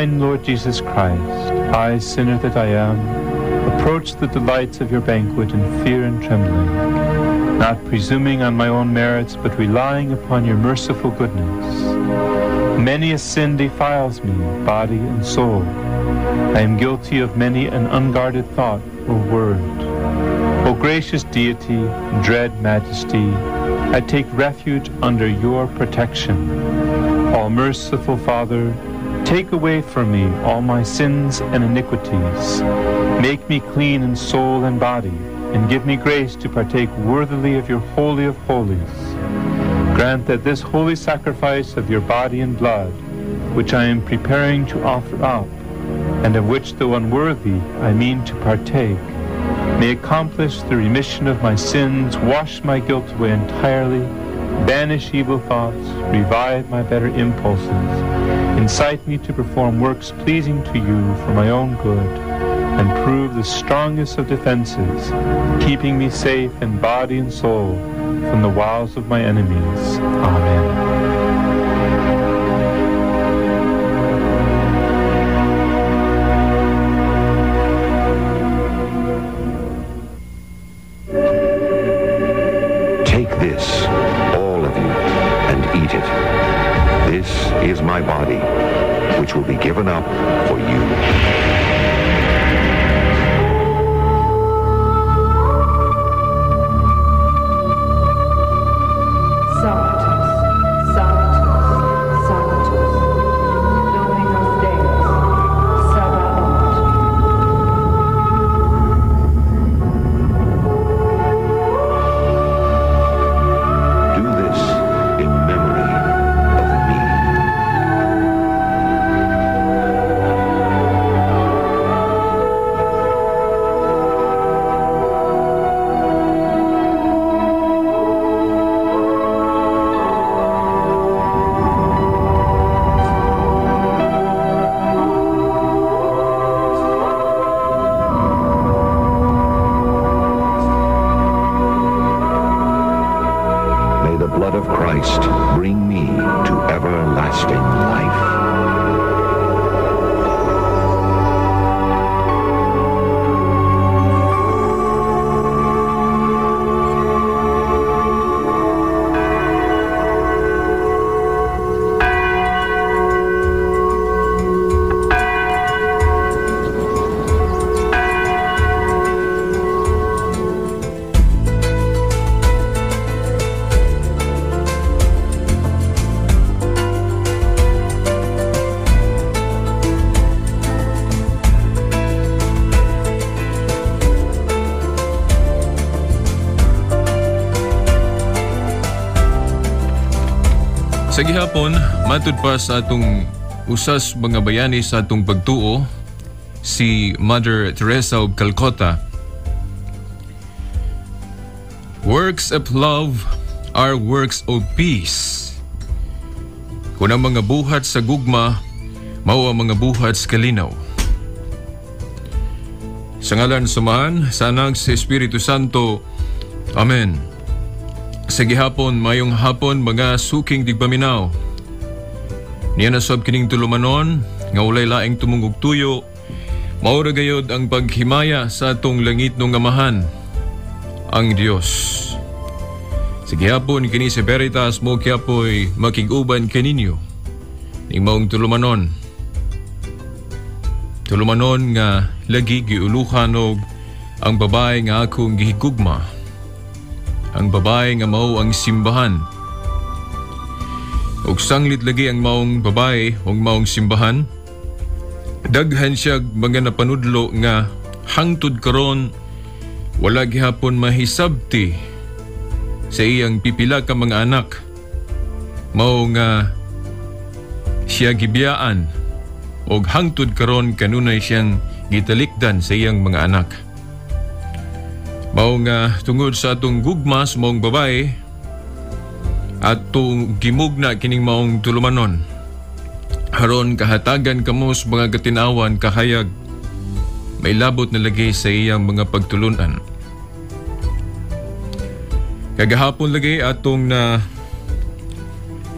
Divine Lord Jesus Christ, I, sinner that I am, approach the delights of your banquet in fear and trembling, not presuming on my own merits, but relying upon your merciful goodness. Many a sin defiles me, body and soul. I am guilty of many an unguarded thought or word. O gracious Deity, dread Majesty, I take refuge under your protection. All merciful Father, take away from me all my sins and iniquities. Make me clean in soul and body, and give me grace to partake worthily of your Holy of Holies. Grant that this holy sacrifice of your body and blood, which I am preparing to offer up, and of which, though unworthy, I mean to partake, may accomplish the remission of my sins, wash my guilt away entirely, banish evil thoughts, revive my better impulses, incite me to perform works pleasing to you for my own good, and prove the strongest of defenses, keeping me safe in body and soul from the wiles of my enemies. Amen. Take this, all of you, and eat it. This is my body, which will be given up for you. Sanctus, Sanctus, Sanctus, Dominus Deus, Sabaoth. Do this in memory of me. May the blood of Christ bring me to everlasting life. Sa gihapon, matud pa sa atong usas mga bayani sa atong pagtuo, si Mother Teresa of Calcutta. Works of love are works of peace. Kung ang mga buhat sa gugma, mao ang mga buhat sa kalinaw. Sa ngalan sa Amahan, sa Anak, sa Espiritu Santo. Amen. Sa gihapon, mayong hapon, mga suking digpaminaw. Niya nasab kining tulumanon, nga walay laing tumungog tuyo, mao ra gayod ang paghimaya sa atong langit nung Amahan, ang Dios. Sa gihapon, kini si Veritas mo kyapoy makig-uban kaninyo, ning maong tulumanon. Tulumanon nga lagi giuluhan og ang babae nga akong gihigugma. Ang babae nga mao ang simbahan. Ug sanglit lagi ang maong babae ug maong simbahan. Daghan siya mga napanudlo nga hangtod karon wala gihapon mahisabti sa iyang pipila ka mga anak. Mao nga siya gibiyaan og hangtod karon kanunay siyang gitalikdan sa iyang mga anak. Mao nga tungod sa atong gugma sa maong babae atong gimugna kining maong tulumanon. Aron kahatagan kamo sa mga katinawan kahayag may labot na lagi sa iyang mga pagtulunan. Kagahapon lagi atong na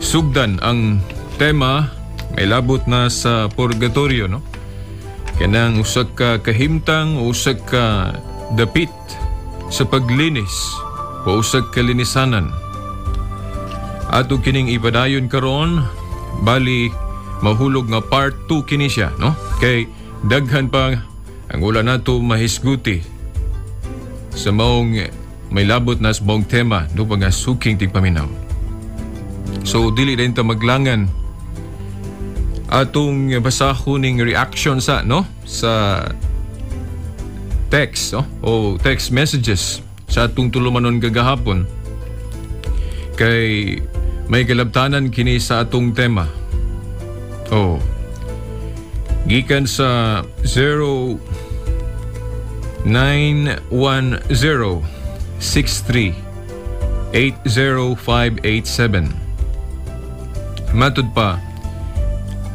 sugdan ang tema May labot na sa purgatorio, no? Kanang usa ka kahimtang o usa ka dapit sa paglinis o usa ka linisanan. Ato kining ipadayon karon, bali mahulog nga part 2 kini siya, no? Kay daghan pa ang wala nato mahisguti sa maong may labot na sa maong tema, no, mga suking tigpaminaw. So dili rin ta maglangan, atong basahon ning reaction sa, no, sa text, no, o text messages sa atong tulumanon kagahapon kay may galabtanan kini sa atong tema. Oh. Gikan sa 0910 63 80587. Matud pa,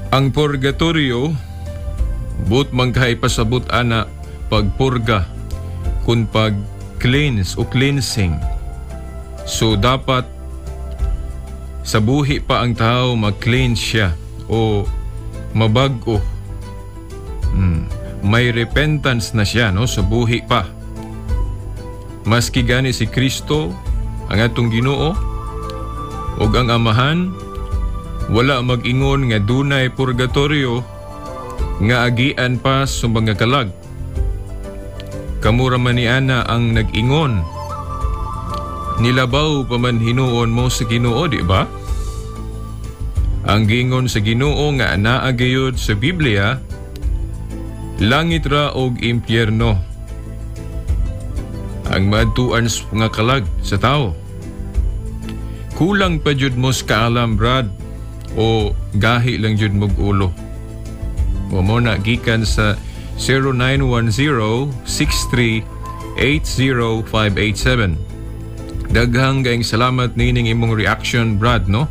ang purgatorio but man kay pasabot ana pagpurga kun pag cleanse o cleansing. So dapat sa buhi pa ang tao mag-cleanse siya o mabag-o. May repentance na siya, no, sa buhi pa. Maski gani si Kristo ang atong Ginoo ug ang Amahan wala mag-ingon nga dunay purgatorio nga agian pa sa mga kalag. Kamura man ni ana ang nag-ingon. Nilabaw pa man hinuon mo sa Ginoo, di ba? Ang giingon sa Ginoo nga anaa gayud sa Biblia, langit ra og impyerno ang maadtuan sa mga kalag sa tao. Kulang pa jud mo sa kaalam, Brad, o gahi lang jud mog ulo. O mo na gikan sa 0910-63-80587. Daghang gaing salamat nining imong reaction, Brad, no?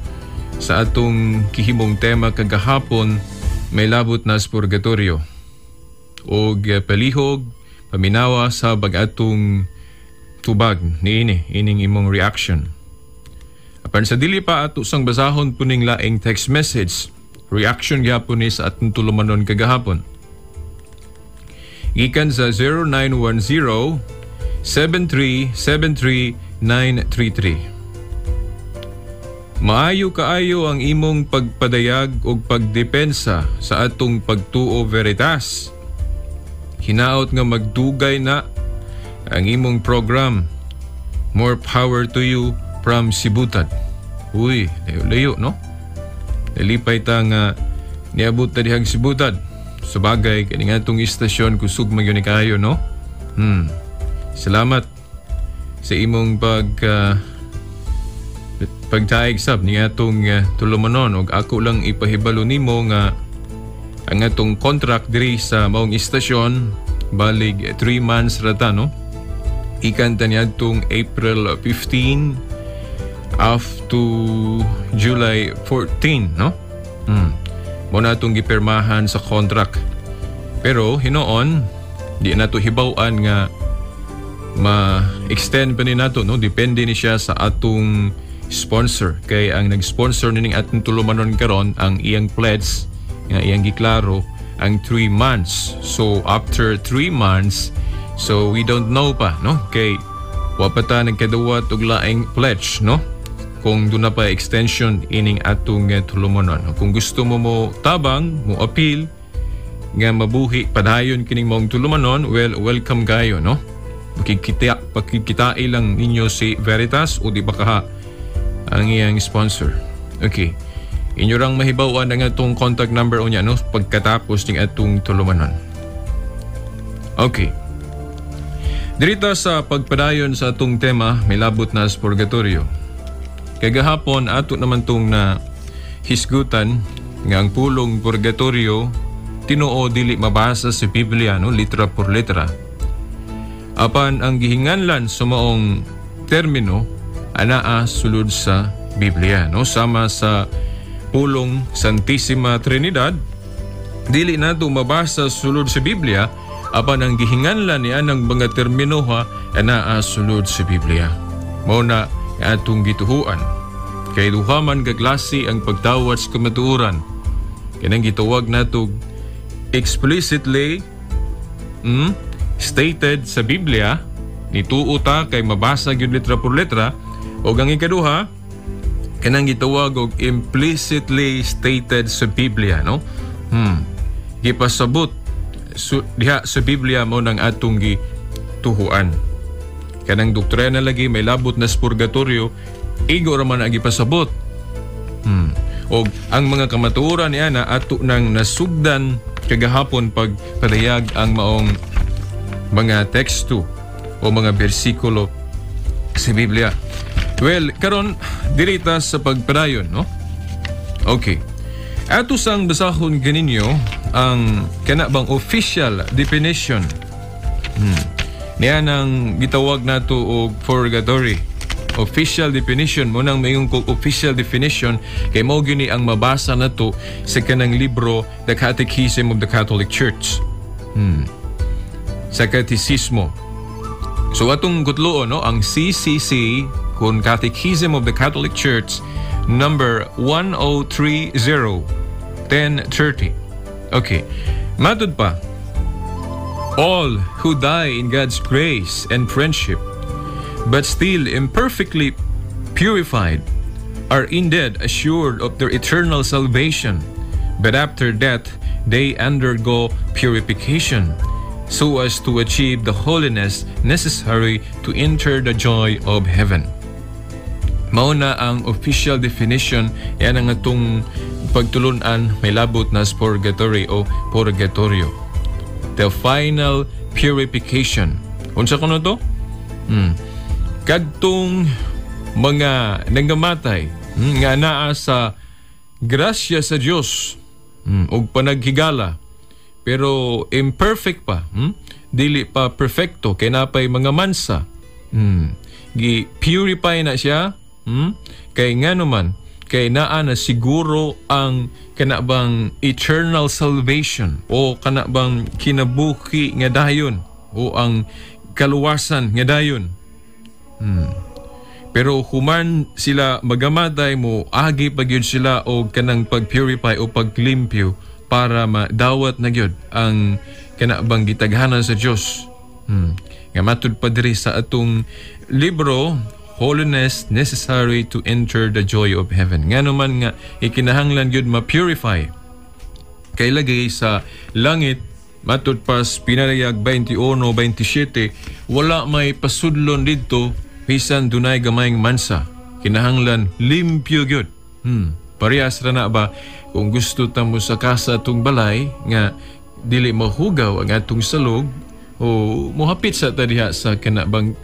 Sa atong kihimong tema kagahapon may labot na sa purgatorio. Og palihog, paminawa sa bag-atong tubag niini ining imong reaction. Apan sa dili pa ato sang basahon puning laing text message, reaction gyapon ni sa atong tulumanon kagahapon. Gikan sa 0910 7373 933. Maayo kaayo ang imong pagpadayag og pagdepensa sa atong pagtuo, Veritas. Hinaot nga magdugay na ang imong program. More power to you from Sibutad. Uy, layo-layo, no? Nalipay ta nga niabot ta dihang Sibutad. Sa bagay, kani nga atong istasyon kusog man gyud ni kaayo, no? Salamat sa imong pagtaig sab ni atong tulumanon, og ako lang ipahibalo nimo nga ang atong contract diri sa maong istasyon balig 3 months ra ta, no? Ikan ta niadtong April 15 up to July 14, no? Mo na atong gipirmahan sa contract. Pero hinuon di nato hibaw-an nga ma-extend pa ni nato, no? Depende ni siya sa atong sponsor, kay ang nag-sponsor nining atong tulumanon karon, ang iyang pledge nga iyang giklaro ang 3 months. So after 3 months, so we don't know pa, no, kay wa pa ta nagkaduwat og laing pledge, no, kung duna pa extension ining atong tulumanon. Kung gusto mo mo tabang, mo appeal nga mabuhi padayon kining maong tulumanon, well, welcome kayo, no? Pakikita lang ninyo si Veritas o di ba kaha ang iyang sponsor. Okay. Inyo rang mahibaw-an ang atong contact number unya, no, pagkatapos ning atong tulumanon. Okay. Dirita sa pagpadayon sa atong tema, may labot na sa purgatorio. Kagahapon ato naman tong na hisgutan nga ang pulong purgatorio tinuo dili mabasa sa Biblia, no, litra por letra. Apan ang gihinganlan sa maong termino anaa sulod sa Biblia, no, sama sa pulong Santissima Trinidad dili nato mabasa sulod sa Biblia, apan ang gihinganlan ni anang mga termino ha anaa sulod sa Biblia. Mao na atong gituhuan. Kay duha man ka klase ang pagdawat sa kamatuoran. Kanang gitawag nato explicitly stated sa Biblia, nituo ta kay mabasa gyud letra por letra, o ang ikaduha kanang gitawag og implicitly stated sa Biblia, no? Gipasabot diha sa Biblia mo nang atong gituhuan. Kanang doktrina lagi may labot na sa purgatorio, igo ra man ang gipasabot. Og ang mga kamatuoran niya na ato nang nasugdan kagahapon pagpadayag ang maong mga teksto o mga bersikulo sa Biblia. Well, karon diri ta sa pagpadayon, no? Okay. Ato sang basahon ganinyo ang kana bang official definition. Niya nang gitawag nato og purgatory. Official definition mo nang mayong kog official definition kay mao gyud ni ang mabasa nato sa kanang libro The Catechism of the Catholic Church. Sa Katesismo. So atong kutloon, no, ang CCC kun Catechism of the Catholic Church number 1030 1030. Okay. Matud pa, all who die in God's grace and friendship, but still imperfectly purified, are indeed assured of their eternal salvation. But after death, they undergo purification, so as to achieve the holiness necessary to enter the joy of heaven. Mao na ang official definition yan ang atong pagtulunan may labot na sa purgatory o purgatorio. The final purification. Unsa kuno to? Kadtong mga nangamatay nga naa sa grasya sa Dios ug panaghigala pero imperfect pa, dili pa perfecto kay napay mga mansa. Gi purify na siya, kay ngano man kay naa na siguro ang kana bang eternal salvation o kana bang kinabuhi nga dayon o ang kaluwasan nga dayon. Pero human sila magamatay mo agi pa gyud sila og kanang pag-purify o paglimpyo para madawat na gyud ang kana bang gitaghanan sa Dios. Nga matud pa diri sa atong libro, holiness necessary to enter the joy of heaven. Ngano man nga ikinahanglan gyud ma-purify. Kay lagi sa langit, matud pa sa Pinarayag 21:27, wala may pasudlon didto bisan dunay gamayng mansa. Kinahanglan limpyo gyud. Parehas ra na ba kung gusto ta mo sa kasa atong balay nga dili mahugaw ang atong salog o mohapit sa ta diha sa kana bang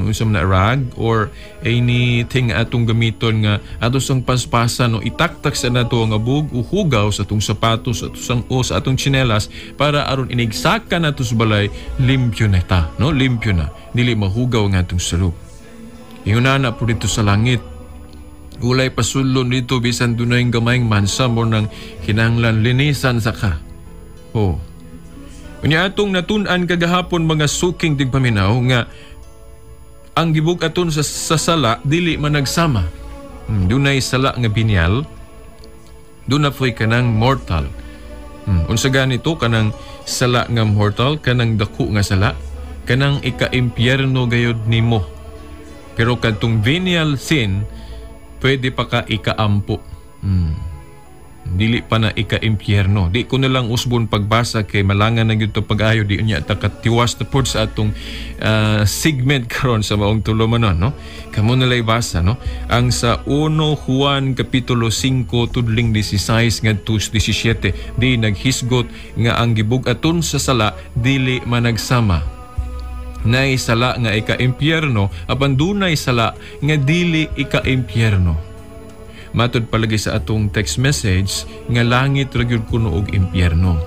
unsa man na rag or anything atong gamiton nga ato sang paspasan o itaktak sa nato ang abog o hugaw sa atong sapatos, sa atong o sa atong tsinelas para aron inigsaka nato sa balay, limpyo na ta, no? Limpyo na, dili mahugaw ang atong salog. Ingon na po dito sa langit, walay pasulon dito bisan dunay gamayng mansa mo nang kinahanglan linisan sa ka. Oh. Unya atong natun-an kagahapon, mga suking tigpaminaw, nga ang gibug-aton sa sala dili man nagsama. Dunay sala nga venial, duna po'y kanang mortal. Unsa ganito kanang sala nga mortal, kanang dako nga sala, kanang ika-impyerno gayod nimo. Pero kadtong venial sin, pwede pa ka ikaampo. Dili pa na ika-impyerno. Di ko na lang usbon pagbasa kay malangan na gyud to pag-ayo, di unya ta katiwas na pod sa atong segment karon sa maong tulumanon, no? Kamo na lay basa, no? Ang sa 1 Juan kapitulo 5 tudling 16 ngadto 17, di naghisgot nga ang gibug-aton sa sala dili managsama. Nay sala nga ika-impyerno apan dunay sala nga dili ika-impyerno. Matud palagi sa atong text message nga langit ra gyud kuno og impyerno.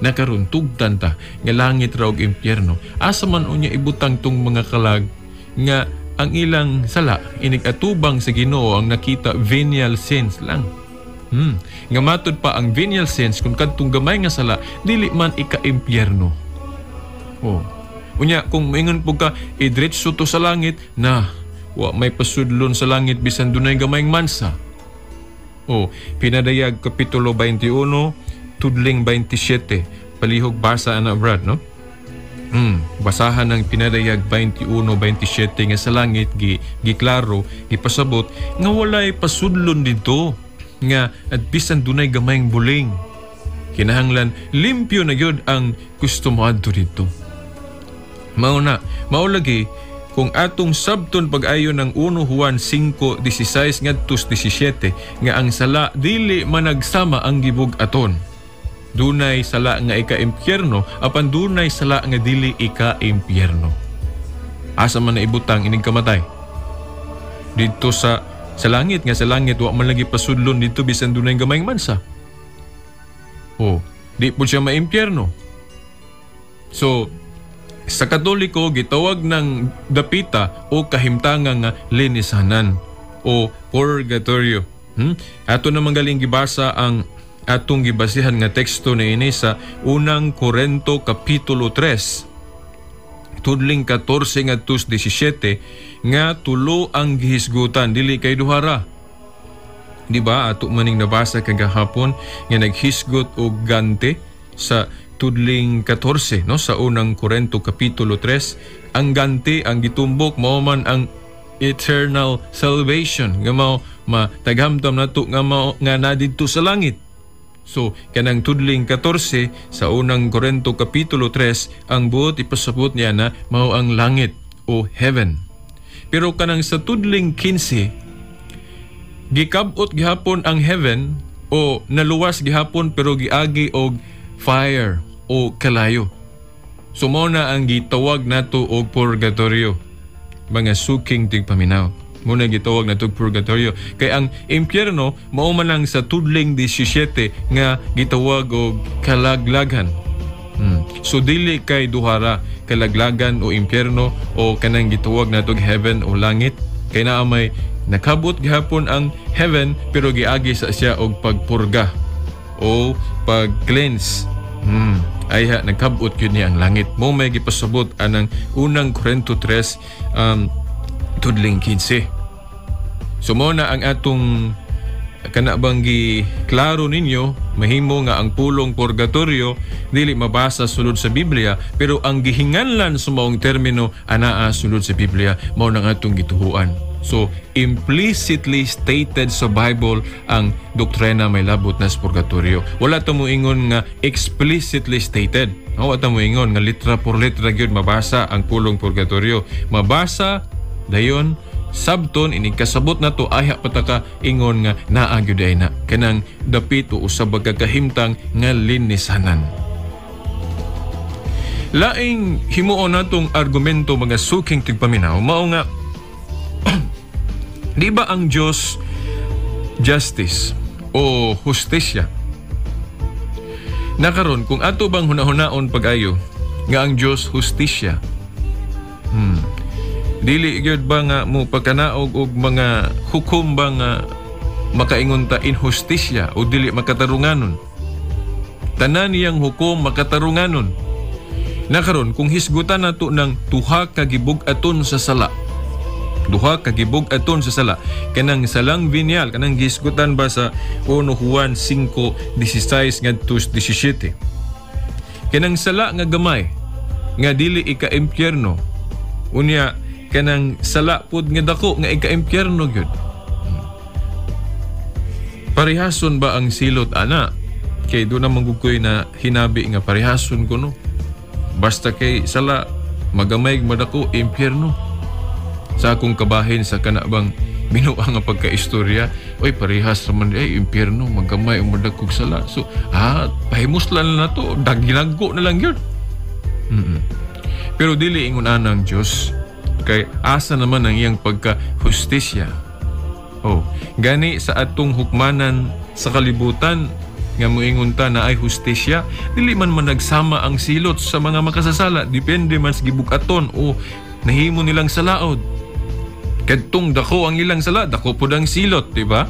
Nakaron tugtan ta nga langit ra og impyerno. Asa man unya ibutang tong mga kalag nga ang ilang sala inig atubang sa Ginoo ang nakita venial sins lang. Nga matud pa ang venial sins kung kadtong gamay nga sala dili man ika-impyerno. Oh. Unya kung moingon pud ka idiretso to sa langit na wa may pasudlon sa langit bisan dunay gamayng mansa. O, Pinadayag Kapitulo 21, tudling 27. Palihog basa ana, Brad, no? Basahan ng Pinadayag 21:27 nga sa langit gi giklaro, gipasabot nga walay pasudlon didto nga at bisan dunay gamayng buling. Kinahanglan limpyo na gyud ang gusto moadto didto. Mao na, mao lagi kung atong sabton pag-ayo ng 1 Juan 5:16 ngadto 17 nga ang sala dili managsama ang gibug-aton. Dunay sala nga ika-impyerno apan dunay sala nga dili ika-impyerno. Asa man na ibutang inig kamatay? Didto sa langit, nga sa langit wa man lagi pasudlon didto bisan dunay gamayng mansa. O, di po siya maimpyerno. So, sa Katoliko gitawag ng dapita o kahimtangan nga linisanan o purgatorio. Ato naman galing gibasa ang atong gibasihan nga teksto niini sa Unang Korento Kapitulo 3 tudling 14 ngadto 17 nga tulo ang gihisgutan, dili kay duhara. Di ba ato maning nabasa kagahapon nga naghisgot og gante sa tudling 14, no, sa Unang Korento Kapitulo 3? Ang gante ang gitumbok mao man ang eternal salvation nga mao mataghamtam nato nga mao nga nadidto sa langit. So, kanang tudling 14 sa Unang Korento Kapitulo 3, ang buot ipasabot niya na mao ang langit o heaven. Pero kanang sa tudling 15, gikab-ot gihapon ang heaven o naluwas gihapon pero giagi og fire o kalayo. So mao na ang gitawag nato og purgatorio. Mga suking tigpaminaw. Mao na gitawag nato og purgatorio. Kay ang impyerno mao man lang sa tudling 17 nga gitawag og kalaglagan. So dili kay duhara kalaglagan o impyerno o kanang gitawag nato og heaven o langit. Kay naa may nakabot gihapon ang heaven pero giagi sa siya og pagpurga o pag-cleanse. Ayha nagkabot gyud niya ang langit. Mo may gipasabot anang Unang Korento 3 tudling 15. So mo na ang atong kana bang gi klaro ninyo, mahimo nga ang pulong purgatorio dili mabasa sulod sa Biblia, pero ang gihinganlan sa maong termino anaa sulod sa Biblia, mao nang atong gituhuan. So implicitly stated sa Bible ang doktrina may labot na sa purgatorio. Wala ta mo ingon nga explicitly stated. No, wala ta mo ingon nga litra por letra gyud mabasa ang pulong purgatorio. Mabasa dayon sabton inig kasabot na to ayha pataka ingon nga naa gyud ay na kanang dapit o usab kahimtang nga linisanan. Laing himuon natong argumento, mga suking tigpaminaw, mao nga di ba ang Diyos justice o hustisya? Nakaron kung ato bang hunahunaon pag-ayo nga ang Diyos hustisya, dili gyud ba nga mo pagkanaog og mga hukom ba nga makaingon ta inhustisya o dili makatarunganon? Tanan niyang hukom makatarunganon. Nakaron kung hisgutan nato ng tuha ka gibug-aton sa sala, duha ka gibug-aton sa sala, kanang salang venial, kanang gisgutan ba sa 1 Juan 5:16 ngadto 17, kanang sala nga gamay nga dili ika-impyerno, unya kanang sala pud nga dako nga ika-impyerno gyud, parehason ba ang silot ana? Kay do na manggukoy na hinabi nga parehason kuno, basta kay sala magamay madako impyerno. Sa akong kabahin sa kanabang binuang nga pagkaistorya, oy parehas raman ay impyerno magamay o madakog sala, so pahimuslan na to, daginaggo na lang yun. Pero dili ingon ana ang Dios, kay asa naman ang iyang pagkahustisya. Oh, gani sa atong hukmanan sa kalibutan nga moingon ta na ay hustisya, dili man managsama ang silot sa mga makasasala, depende man sa gibug-aton o nahimo nilang salaod. Kadtong dako ang ilang sala, dako pud ang silot, di ba?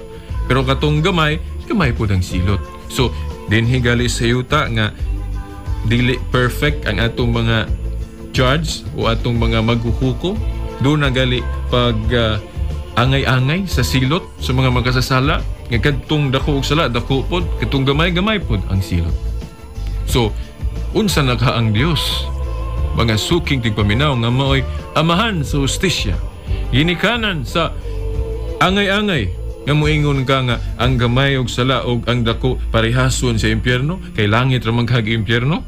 Pero katong gamay, gamay pud ang silot. So, dinhi gali sa yuta nga dili perfect ang atong mga judge o atong mga maghuhukom, doon na gali pag angay-angay sa silot sa mga makasasala. Nga kadtong dako og sala, dako pod, kadtong gamay, gamay pod ang silot. So, unsa na ka ang Dios? Mga suking tigpaminaw nga maoy amahan sa hustisya, ginikanan sa angay-angay, nga moingon ka nga ang gamay og sala og ang dako parehason sa impyerno, kay langit ra man kag impyerno.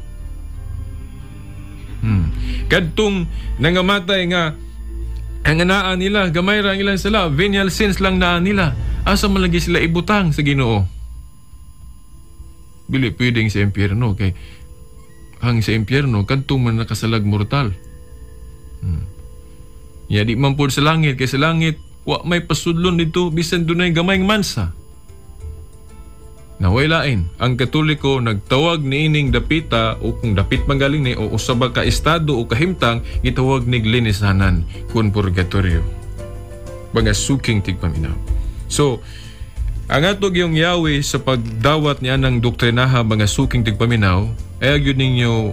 Kadtong nangamatay nga ang anaa nila gamay ra ang ilang sala, venial sins lang naa nila, asa man lagi sila ibutang sa Ginoo? Dili pwedeng sa impyerno, kay ang sa impyerno kadtong man nakasalag mortal. Ya di man pod sa langit, kay sa langit wa may pasudlon dito bisan dunay gamay mansa. Naway lain, ang Katoliko nagtawag niining dapita o kung dapit man galing ni o usa ba ka estado o kahimtang, gitawag nig linisanan kun purgatorio. Mga suking tigpaminaw. So, ang ato giyong Yahweh sa pagdawat niya ng doktrinaha, mga suking tigpaminaw, ay gyud ninyo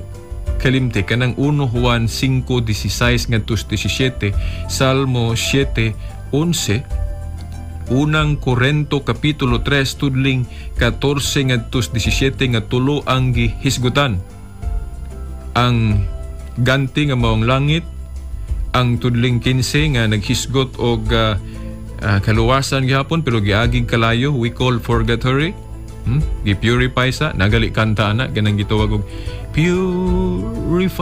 kalimti kanang 1 Juan 5:16 ngadto 17, Salmo 7:11, Unang Korento Kapitulo 3 tudling 14 ngadto 17 nga tulo ang gihisgutan. Ang ganti nga maong langit, ang tudling 15 nga naghisgot og kaluwasan gihapon pero giagig kalayo, we call purgatory. Gi-purify sa nagali kanta ana ganang gitawag og purifying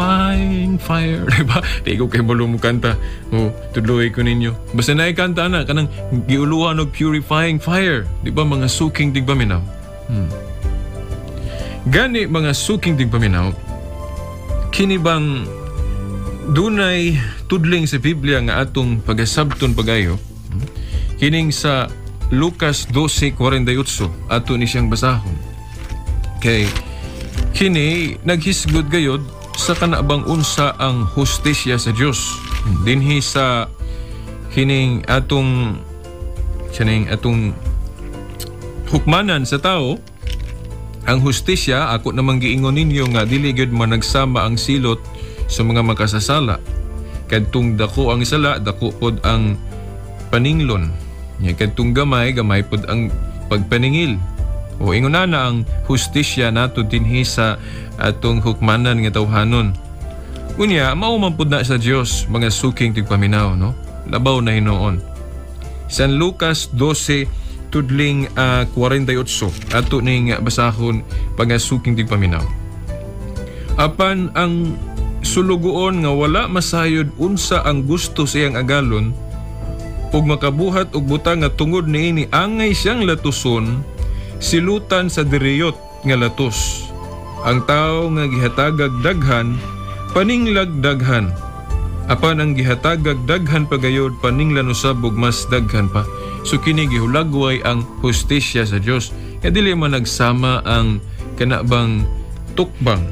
fire, diba? Di ko kay mo kanta. O tudloy ko ninyo. Basta naay kanta ana kanang giuluhan og purifying fire, di ba mga suking tigpaminaw? Gani mga suking tigpaminaw, kini bang dunay tudling sa Biblia nga atong pagasabton pagayo? Kining sa Lucas 12:48 ato ni siyang basahon. Kay kini naghisgod gayod sa kanabang unsa ang hustisya sa Dios. Dinhi sa kining atong hukmanan sa tao, ang hustisya, ako namang giingon ninyo nga dili gyud man nagsama ang silot sa mga makasasala. Kadtong dako ang sala, dako pod ang paninglon. Nya kadtong gamay, gamay pod ang pagpaningil. O ingon na ang hustisya nato dinhi sa atong hukmanan nga tawhanon. Unya, mao man pud na sa Dios mga suking tigpaminaw, no? Labaw na hinuon. San Lucas 12 tudling 48 ato ning basahon mga suking tigpaminaw. Apan ang sulugoon nga wala masayod unsa ang gusto sa iyang agalon ug makabuhat og butang nga tungod niini angay siyang latuson, silutan sa diriyot nga latos. Ang tawo nga gihatagag daghan, paninglag daghan. Apan ang gihatagag daghan pagayod, paninglan usab og mas daghan pa. So kini gihulagway ang hustisya sa Dios. Kaya dili man nagsama ang kanabang tukbang.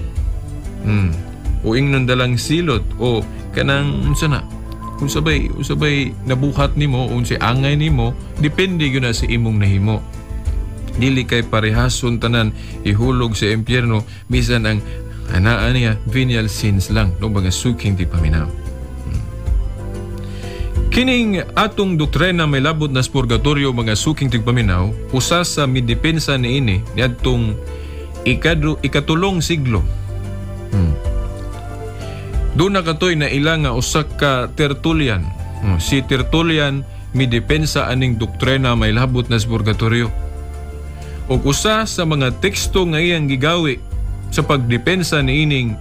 O ingnon dalang silot o kanang unsa na. Unsabay nabuhat nimo, unsay angay nimo, depende gyud na sa imong nahimo. Dili kay parehason tanan ihulog sa impyerno, bisan ang anaa niya venial sins lang, no mga suking di paminaw. Kining atong doktrina may labot na sa purgatorio mga suking tigpaminaw, usa sa midepensa niini niadtong ikatulong siglo. Doon na katoy na ila nga usa ka Tertullian. Si Tertullian midepensa aning doktrina may labot na sa purgatorio. Ug usa sa mga teksto nga iyang gigawi sa pagdepensa niining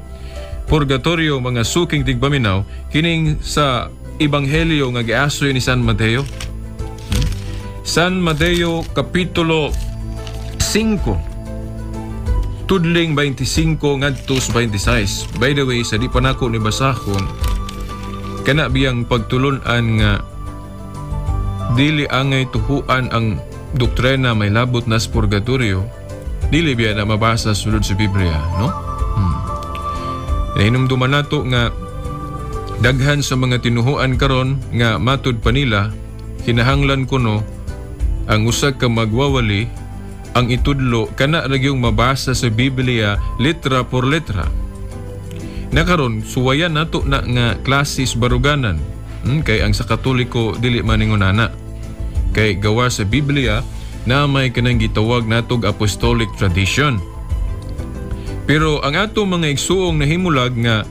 purgatorio mga suking tigpaminaw, kining sa Ebanghelyo nga giasoy ni San Mateo. San Mateo Kapitulo 5 tudling 25 ngadto sa 26. By the way, sa di pa nako ni basahon, kana biyang pagtulun-an nga dili angay tuhuan ang doktrina may labot na sa purgatorio, dili biya na mabasa sulod sa Biblia, no? Nahinumduman nato nga daghan sa mga tinuhuan karon nga matud pa nila, kinahanglan kuno ang usa ka magwawali ang itudlo kana ra gyung mabasa sa Biblia letra por letra. Nakaron suwayan nato na nga klasis baruganan. Kay ang sa Katoliko dili man ingon ana. Kay gawa sa Biblia Na may kanang gitawag natog apostolic tradition. Pero ang ato mga igsuong nahimulag nga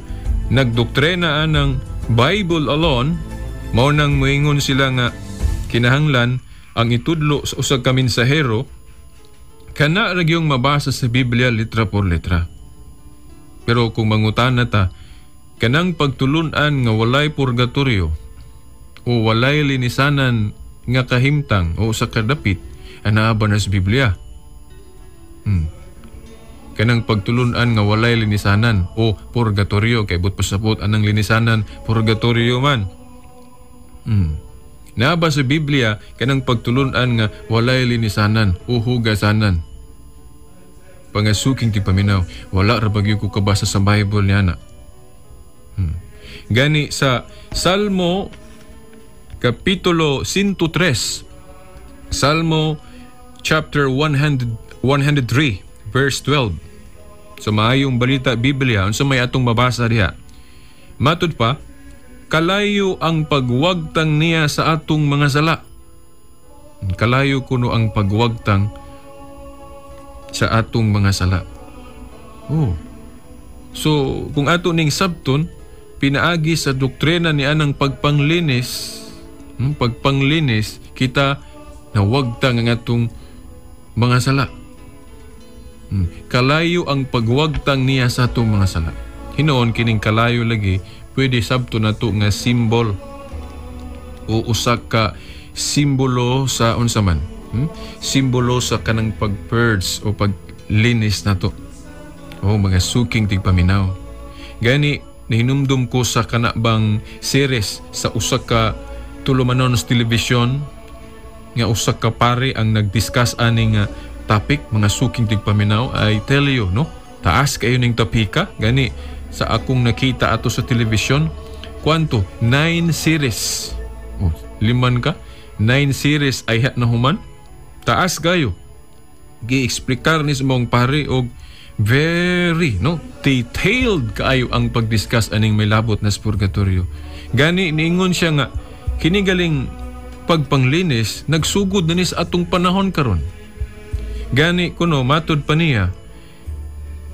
nagdoktrina anang Bible alone, mao nang moingon sila nga kinahanglan ang itudlo sa usa ka mensahero kana ra gyung mabasa sa Biblia litra por letra. Pero kung mangutana ta, kanang pagtulunan nga walay purgatorio o walay linisanan nga kahimtang o sa kadapit, anaa ba na sa Biblia? Kanang pagtulunan nga walay linisanan o purgatorio, kay but pasabot anang linisanan purgatorio man. Naa ba sa Biblia kanang pagtulunan nga walay linisanan o hugasanan? Pangasuking ti paminaw, wala ra bagyo ko kabasa sa Bible niya na. Gani sa Salmo Kapitulo 103, Salmo chapter 100, 103 verse 12. Sa maayong balita Biblia, unsa may atong mabasa diha? Matud pa, kalayo ang pagwagtang niya sa atong mga sala. Kalayo kuno ang pagwagtang sa atong mga sala. Oh. So, kung ato ning sabton, pinaagi sa doktrina ni anang pagpanglinis, pagpanglinis, kita nawagtang ang atong mga sala. Kalayo ang pagwagtang niya sa atong mga sala. Hinoon kining kalayo lagi, pwede sabto nato nga simbol o usa ka simbolo sa unsa man. Simbolo sa kanang pag-purge o paglinis nato. O mga suking tigpaminaw. Gani nahinumdum ko sa kanabang series sa usa ka tulumanon sa telebisyon nga usa ka pare ang nagdiscuss ani nga topic, mga suking tigpaminaw. I tell you, no, taas kayo ning topika. Gani sa akong nakita ato sa telebisyon, kwanto 9 series. Oh, liman ka 9 series ay na human. Taas kayo. Gi-explikar ni sa mong pare og very, no, detailed kaayo ang pagdiscuss aning may labot na sa purgatorio. Gani niingon siya nga kini galing pagpanglinis nagsugod na ni sa atong panahon karon. Gani kuno matud pa niya,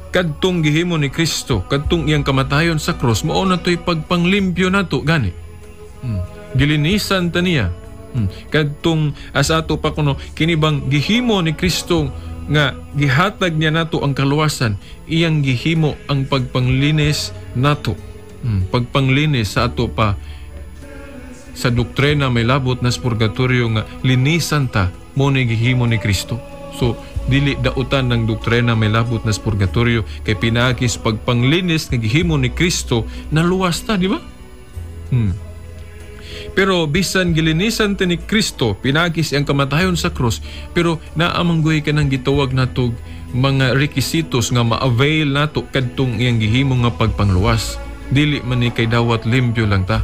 kadtong gihimo ni Kristo, kadtong iyang kamatayon sa krus, mao na to'y pagpanglimpyo nato gani. Gilinisan ta niya. Kadtong as ato pa kuno kini bang gihimo ni Kristo nga gihatag niya nato ang kaluwasan, iyang gihimo ang pagpanglinis nato. Pagpanglinis sa ato pa sa doktrina may labot na sa purgatorio nga linisan ta mo ni gihimo ni Kristo. So dili dautan ng doktrina may labot na sa purgatorio kay pinaagi sa pagpanglinis nga gihimo ni Kristo naluwas ta, di ba? Pero bisan gilinisan ta ni Kristo pinaagi sa iyang kamatayon sa krus, pero naamanggoy ka ng gitawag natog mga rekisitos nga ma-avail nato kadtong iyang gihimo nga pagpangluwas. Dili man ni kay dawat limpyo lang ta.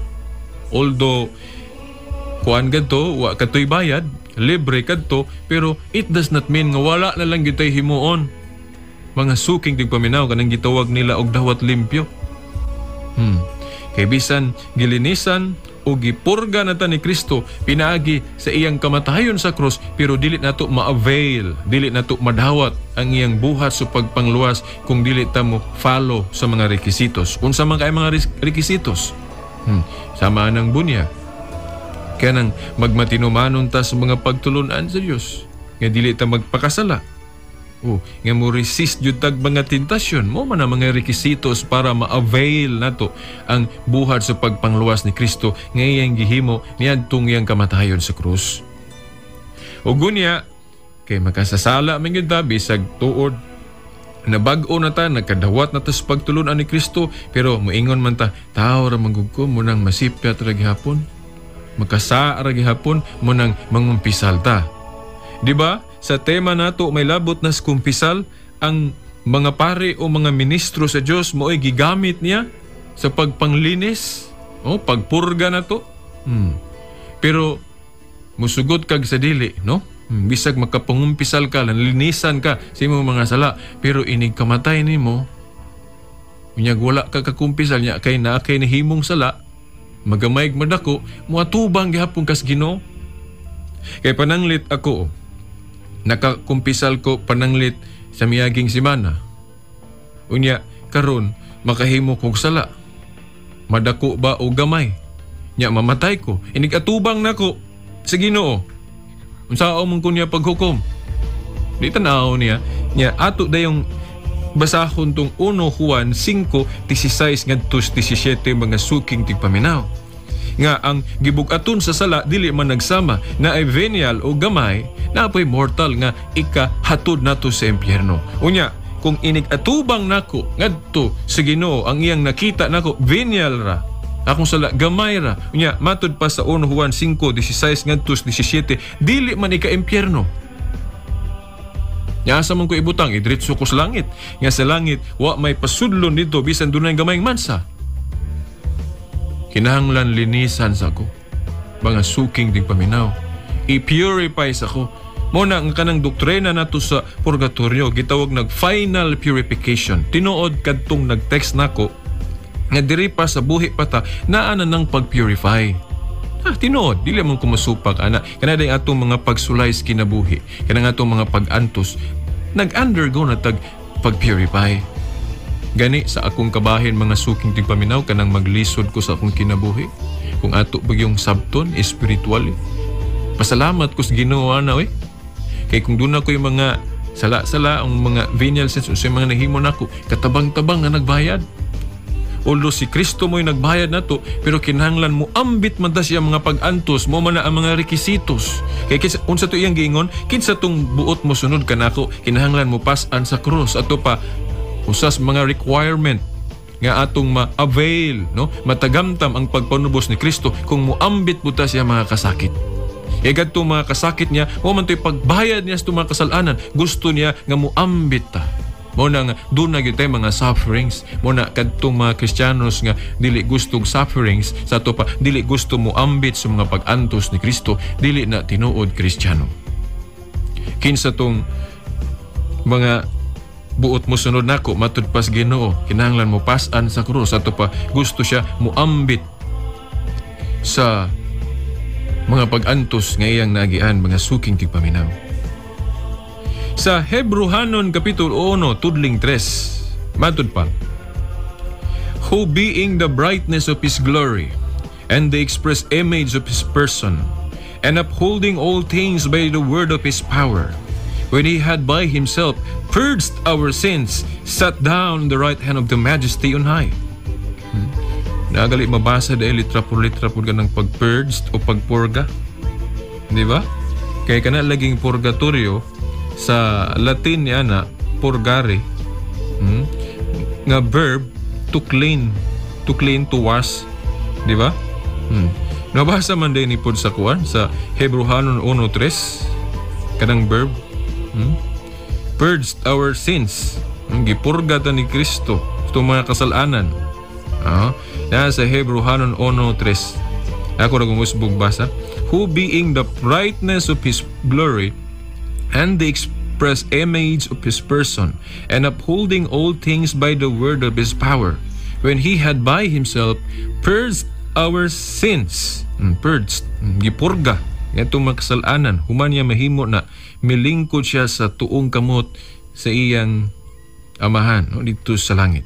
Although kuan gadto wa katoy bayad, libre kadto, pero it does not mean nga wala na lang gitay himuon. Mga suking tigpaminaw kanang gitawag nila og dawat limpyo. Kay bisan gilinisan o gipurga na ta ni Kristo pinaagi sa iyang kamatayon sa krus, pero dili nato ma-avail, dili nato madawat ang iyang buhat sa pagpangluwas kung dili ta mo follow sa mga rekisitos. Unsa man kay mga rekisitos? Sama ng bunya. Kanang magmatinumanon ta sa mga pagtulunan sa Dios, nga dili ta magpakasala. O nga mo resist jud tag mga tentasyon, mo man ang mga rekisitos para ma-avail nato ang buhat sa pagpangluwas ni Kristo nga iyang gihimo niadtong iyang kamatayon sa krus. O gunya kay makasasala man gyud ta bisag tuod nabag-o na ta, nagkadawat na ta sa pagtulunan ni Kristo, pero moingon man ta, tao ra man gud ko, munang masipyat ra gihapon, makasa ra gihapon, munang mangumpisal ta. Di ba? Sa tema nato may labot na sa kumpisal, ang mga pare o mga ministro sa Dios mo'y gigamit niya sa pagpanglinis, o pagpurga nato. Pero musugot kag sa dili, no? Bisag makapangumpisal ka, linisan ka sa imong mga sala, pero inig kamatay nimo, unyag wala ka kakumpisal niya kay naa kay nahimong sala, magamayg madako, moatubang gihapon kas Ginoo. Kay pananglit ako, Nakakumpisal ko pananglit sa miaging semana. Unya karon makahimo kog sala. Madako ba o gamay? Nya mamatay ko. Inig atubang nako sa Ginoo. Unsaon man ko niya paghukom? Di tan-aw niya. Nya ato dayong basahon tong 1 Juan 5:16 ngadto 17, mga suking tigpaminaw. Nga ang gibug-aton sa sala dili man nagsama na ay venial o gamay, na po'y mortal nga ikahatod nato sa impyerno. Unya, kung inig atubang nako ngadto sa Ginoo, ang iyang nakita nako venial ra. Akong sala gamay ra. Unya, matud pa sa 1 Juan 5:16 ngadto 17, dili man ika-impyerno. Nya asa man ko ibutang, idritso ko sa langit. Nga sa langit, wa may pasudlon dito bisan dunay gamayng mansa. Kinahanglan linisan sa ko. Mga suking tigpaminaw. I-purify sa ko. Mo na ang kanang doktrina nato sa purgatorio, gitawag nag final purification. Tinuod kadtong nag-text nako nga diri pa sa buhi pa ta naa na nang pag-purify. Tinuod, dili man ko masupak ana. Kana day atong mga pagsulay sa kinabuhi, kanang atong mga pag-antos, nag-undergo na tag pag-purify. Gani sa akong kabahin, mga suking tigpaminaw, kanang maglisod ko sa akong kinabuhi. Kung ato bagyong sabton espiritual. Pasalamat ko sa Ginoo ana oy. Kay kung doon ako yung mga sala-sala, ang mga venial sins, sa mga nahimo nako, katabang-tabang nga nagbayad. Although si Kristo mo'y nagbayad nato, pero kinahanglan mo ambit man ta siya mga pag-antos, mo man na ang mga rekisitos. Kay kinsa, unsa to iyang giingon, kinsa tong buot mo sunod kanako, kinahanglan mo pas-an sa krus. Ato pa usas mga requirement nga atong ma-avail, no? Matagamtam ang pagpanubos ni Kristo kung moambit po ta siya mga kasakit. Kay kadtong mga kasakit niya, mo man to'y pagbayad niya sa mga kasalanan, gusto niya nga moambit ta. Mo na nga doon na gyud tay mga sufferings. Mo na kadtong mga Kristiyanos nga dili gusto og sufferings, sa ato pa dili gusto moambit sa mga pag-antos ni Kristo, dili na tinuod Kristiyano. Kinsa tong mga buot mo sunod nako matud pas Ginoo, kinahanglan mo pas-an sa krus. Ato pa gusto siya moambit sa mga pag-antos nga iyang naagian, mga suking tigpaminaw. Sa Hebrehanon Kapitulo 1, tudling 3, matud pa, who being the brightness of His glory and the express image of His person, and upholding all things by the word of His power, when He had by Himself purged our sins, sat down on the right hand of the Majesty on high. Nagali mabasa dahil litra por litra por ganang pag-purged o pagpurga. Di ba? Kaya kana laging purgatorio, sa Latin niya na purgare, nga verb to clean, to clean, to wash, di ba? Nabasa man din ni pod sa kuan sa Hebrehanon 1:3 kanang verb, Purged our sins, gipurga ta ni Kristo sa mga kasalanan. Na sa Hebrehanon 1:3. Ako ra kong usbog basa. Who being the brightness of His glory and the express image of His person, and upholding all things by the word of His power, when He had by Himself purged our sins, purged, gipurga, itong mga kasalanan, human niya mahimo na milingkod siya sa tuong kamot sa iyang amahan, no, dito sa langit.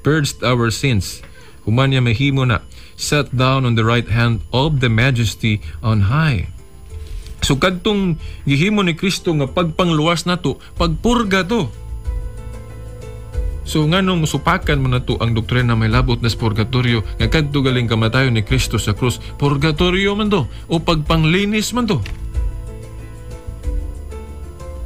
Purged our sins, human niya mahimo na sat down on the right hand of the Majesty on high. So kadtong gihimo ni Kristo nga pagpangluwas nato, pagpurga to. So nganong supakan man nato ang doktrina may labot na sa purgatorio nga kadto galing kamatayon ni Kristo sa krus, purgatorio man to o pagpanglinis man to.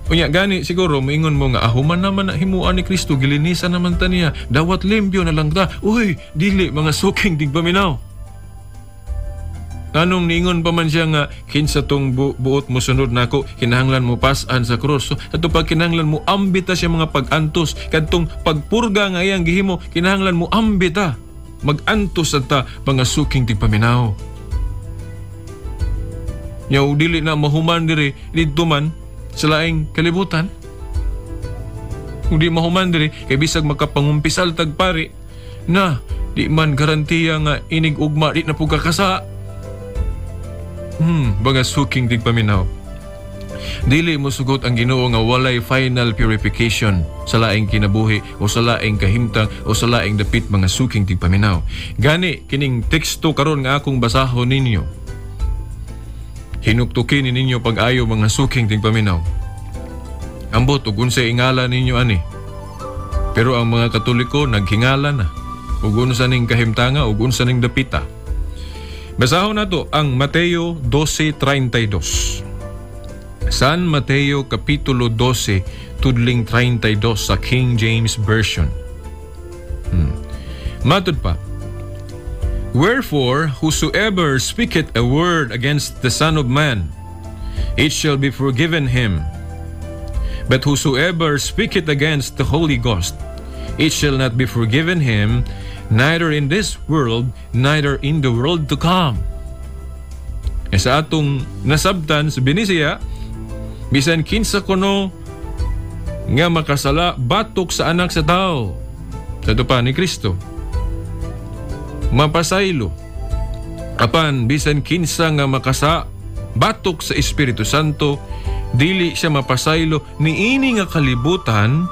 Unya gani siguro moingon mo nga ahuman naman na himuan ni Kristo, gilinisan naman ta niya, dawat limpyo na lang ta. Uy, dili mga suking tigpaminaw. Anong niingon pa man siya nga kinsa tong buot mo sunod nako, kinahanglan mo pas-an sa krus. So, ato pag kinahanglan mo ambit ta siya mga pag-antos, kadtong pagpurga nga iyang gihimo, kinahanglan mo ambit ta. Mag-antos ta mga suking tigpaminaw. Nya dili na mahuman diri didto man sa laing kalibutan. Kung di mahuman diri kay bisag makapangumpisal tag pari na di man garantiya nga inig ugma di na pud kakasa. Mga suking tigpaminaw. Dili mo sugot ang Ginoo nga walay final purification sa laing kinabuhi o sa laing kahimtang o sa laing dapit, mga suking tigpaminaw. Gani kining teksto karon nga akong basahon ninyo, hinuktukin ninyo pag-ayo, mga suking tigpaminaw. Ambot ug unsay ingala ninyo ani. Pero ang mga Katoliko naghingala na ug unsa ning kahimtanga ug unsa ning dapita. Basahon nato ang Mateo 12:32. San Mateo Kapitulo 12 tudling 32 sa King James Version. Matud pa, "Wherefore, whosoever speaketh a word against the Son of Man, it shall be forgiven him. But whosoever speaketh against the Holy Ghost, it shall not be forgiven him, neither in this world, neither in the world to come." E sa atong nasabtan sa Binisaya, bisan kinsa kuno nga makasala batok sa Anak sa Tao, sa pa ni Kristo, mapasaylo. Apan bisan kinsa nga makasa batok sa Espiritu Santo, dili siya mapasaylo niini nga kalibutan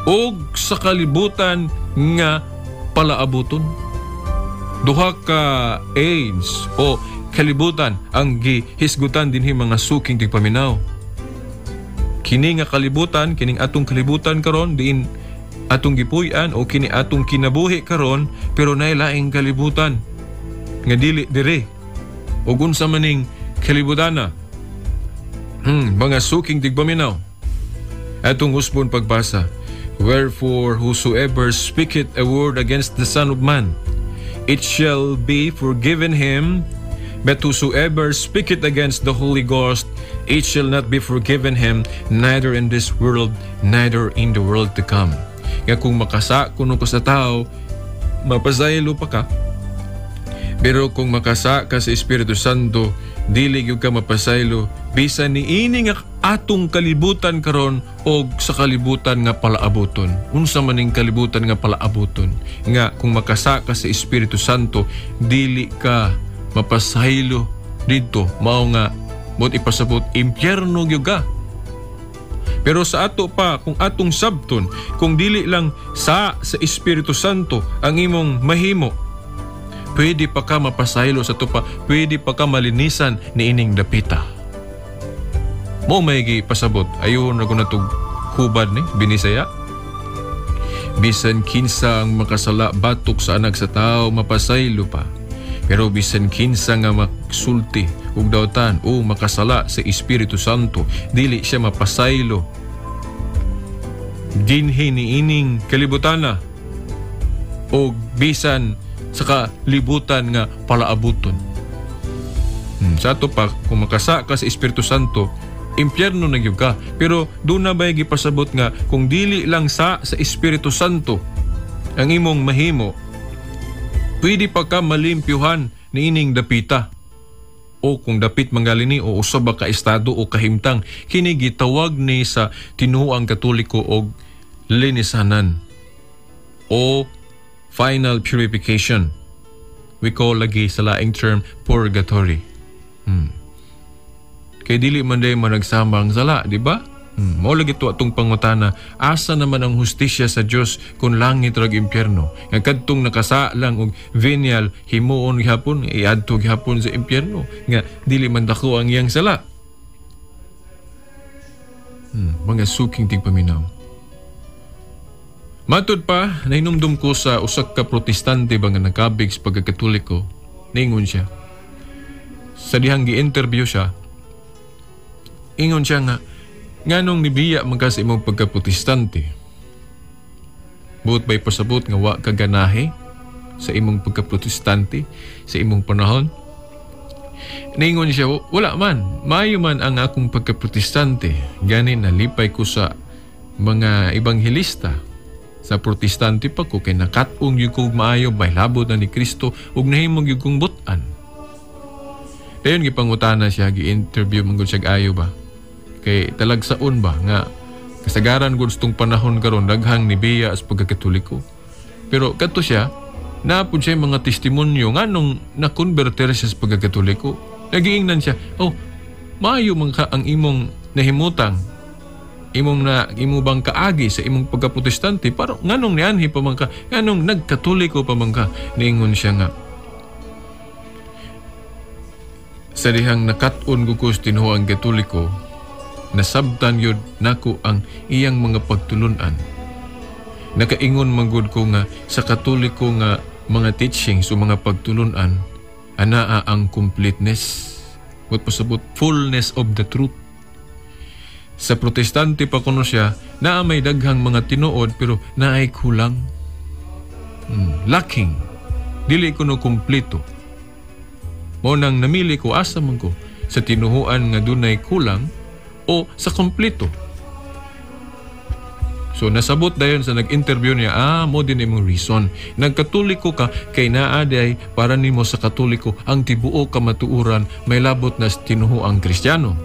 og sa kalibutan nga palaabuton. Duha ka age o kalibutan ang gihisgutan dinhi, mga suking tigpaminaw. Kini nga kalibutan, kining atong kalibutan karon diin atong gipuy-an o kini atong kinabuhi karon, pero naay laing kalibutan nga dili dire. Ug unsa maning kalibutana? Mga suking tigpaminaw. Atong usbon pagbasa. "Wherefore, whosoever speaketh a word against the Son of Man, it shall be forgiven him. But whosoever speaketh against the Holy Ghost, it shall not be forgiven him, neither in this world, neither in the world to come." Nga kung makasa kuno ko sa tao, mapasaylo pa ka. Pero kung makasa ka sa Espiritu Santo, dili gyud ka mapasaylo bisan niini nga atong kalibutan karon og sa kalibutan nga palaabuton. Unsa man ning kalibutan nga palaabuton? Nga kung makasa ka sa Espiritu Santo, dili ka mapasaylo didto, mao nga mot ipasabot impyerno gyud ka. Pero sa ato pa, kung atong sabton, kung dili lang sa Espiritu Santo ang imong mahimo, pwede pa ka mapasaylo sa tupa, pwede pa ka malinisan ni ining dapita. Mo may pasabot, ayon na ko natug hubad ni Binisaya. Bisan kinsa ang makasala batok sa Anak sa Tao, mapasaylo pa. Pero bisan kinsa nga maksulti ug dawtan o makasala sa Espiritu Santo, dili siya mapasaylo dinhi niining kalibutana o bisan sa kalibutan nga palaabuton. Sa ato pa, kung makasa ka sa Espiritu Santo, impyerno na gyud ka. Pero doon na ba'y gipasabot nga kung dili lang sa Espiritu Santo ang imong mahimo, pwede pa ka malimpyuhan niining dapita. O kung dapit manggali ni o usa ba ka estado o kahimtang, kini gitawag ni sa tinuang Katoliko og linisanan o final purification. We call lagi sa laing term purgatory. Kay dili man day managsama ang sala, di ba? Mao lagi to atong pangutana, asa naman ang hustisya sa Dios kung langit rag impyerno? Nga kadtong nakasalang og venial himuon gihapon, iadto gihapon sa impyerno nga dili man dako ang iyang sala. Mga suking tigpaminaw. Matud pa, nahinumdum ko sa usa ka Protestante ba nga nakabig sa pagkakatoliko. Ningon siya. Sa dihang gi-interview siya, ingon siya nga, nganong nibiya man ka sa imong pagka-Protestante? Buot ba'y pasabot nga wa ka ganahe sa imong pagka-Protestante sa imong panahon? Ningon siya, wala man. Maayo man ang akong pagka-Protestante. Gani nalipay ko sa mga ebanghelista. Sa Protestante pa ko, kay nakat-ong gyud ko maayo, may labot na ni Kristo, ug nahimong gyud kong butan. Dayon gipangutana siya, gi-interview man gud siya ayo ba? Kay talagsaon ba nga kasagaran gud tong panahon karon daghang nibiya sa pagkakatoliko. Pero kadto siya, naapod siya mga testimonyo nganong nakonverter siya sa pagkakatoliko. Nagiingnan siya, oh, Maayo man ka ang imong nahimutang, imong na imo bang kaagi sa imong pagka-Protestante, parang nganong nianhi pa man ka, nganong nagkatoliko pa man ka? Niingon siya nga, sa dihang nakat-on ko tinuoang Katoliko, nasabtan yun nako ang iyang mga pagtulunan. Nakaingon manggod ko nga sa Katoliko nga mga teachings o mga pagtulunan, anaa ang completeness, what pasabot, fullness of the truth. Sa Protestante pa kuno siya, naa may daghang mga tinuod pero naay kulang. Lacking. Dili kuno kumpleto. Mao nang namili ko, asa man ko, sa tinuhuan nga dunay kulang o sa kompleto. So nasabot dayon sa nag-interview niya, mo din imong reason. Nagkatoliko ka kay naa day para nimo sa Katoliko ang tibuok kamatuoran may labot na sa tinuhuang Kristiyano.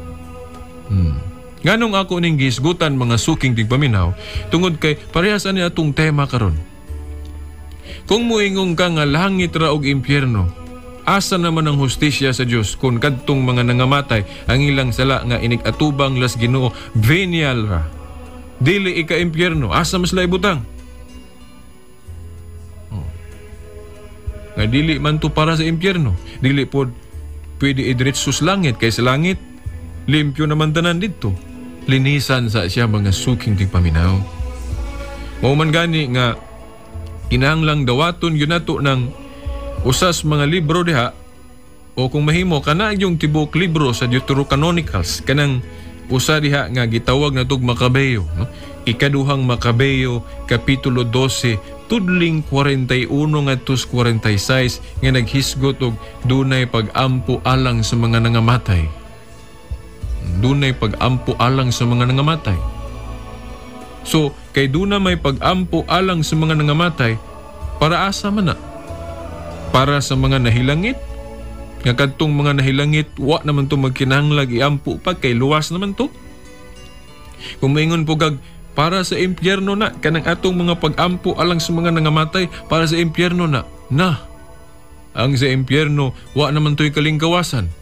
Nganong ako ning gihisgutan, mga suking tigpaminaw, tungod kay parehas ani atong tema karon. Kung muingon ka nga langit ra og impyerno, asa naman ang hustisya sa Dios kung kadtong mga nangamatay ang ilang sala nga inig-atubang las Ginoo venial ra? Dili ika-impyerno, asa mas sila ibutang? Oh. Nga dili man to para sa impyerno, dili pod pwede idiretso sa langit, kay sa langit limpyo naman tanan didto. Linisan sa siya, mga suking tigpaminaw. Mao man gani nga kinahanglang dawaton yun nato ng usas mga libro diha, o kung mahimo kana yung tibuok libro sa Deuterocanonicals, kanang usa diha nga gitawag na tug Makabeyo, no? Ikaduhang Makabeyo, kapitulo 12, tudling 41 ngadto 46, nga naghisgot og dunay pag-ampo alang sa mga nangamatay. Dunay pag-ampo alang sa mga nangamatay. So, kay duna may pag-ampo alang sa mga nangamatay, para asa man na? Para sa mga nahilangit? Nga kadtong mga nahilangit, wa naman to magkinahanglag iampo pa, kay luwas naman to. Kung maingon po kag, para sa impyerno na, kanang atong mga pag-ampo alang sa mga nangamatay, para sa impyerno na, na. Ang sa impyerno, wa naman to'y kalingkawasan.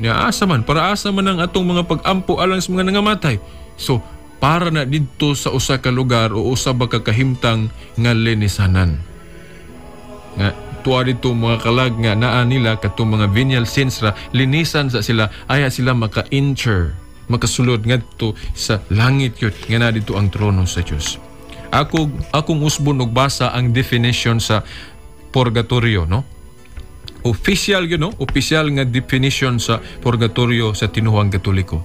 Nya asa man, para asa man ang atong mga pag-ampo alang sa mga nangamatay. So, para na didto sa usa ka lugar o usa ba ka kahimtang nga linisanan. Nga tuwa dito mga kalag nga naa nila katong mga venial sins ra, linisan sa sila, aya sila maka-enter, makasulod ngadto sa langit yun, nga na dito ang trono sa Dios. Ako, akong usbon og basa ang definition sa purgatorio, no? Official yun, no? Official nga definition sa purgatorio sa tinuhang Katoliko.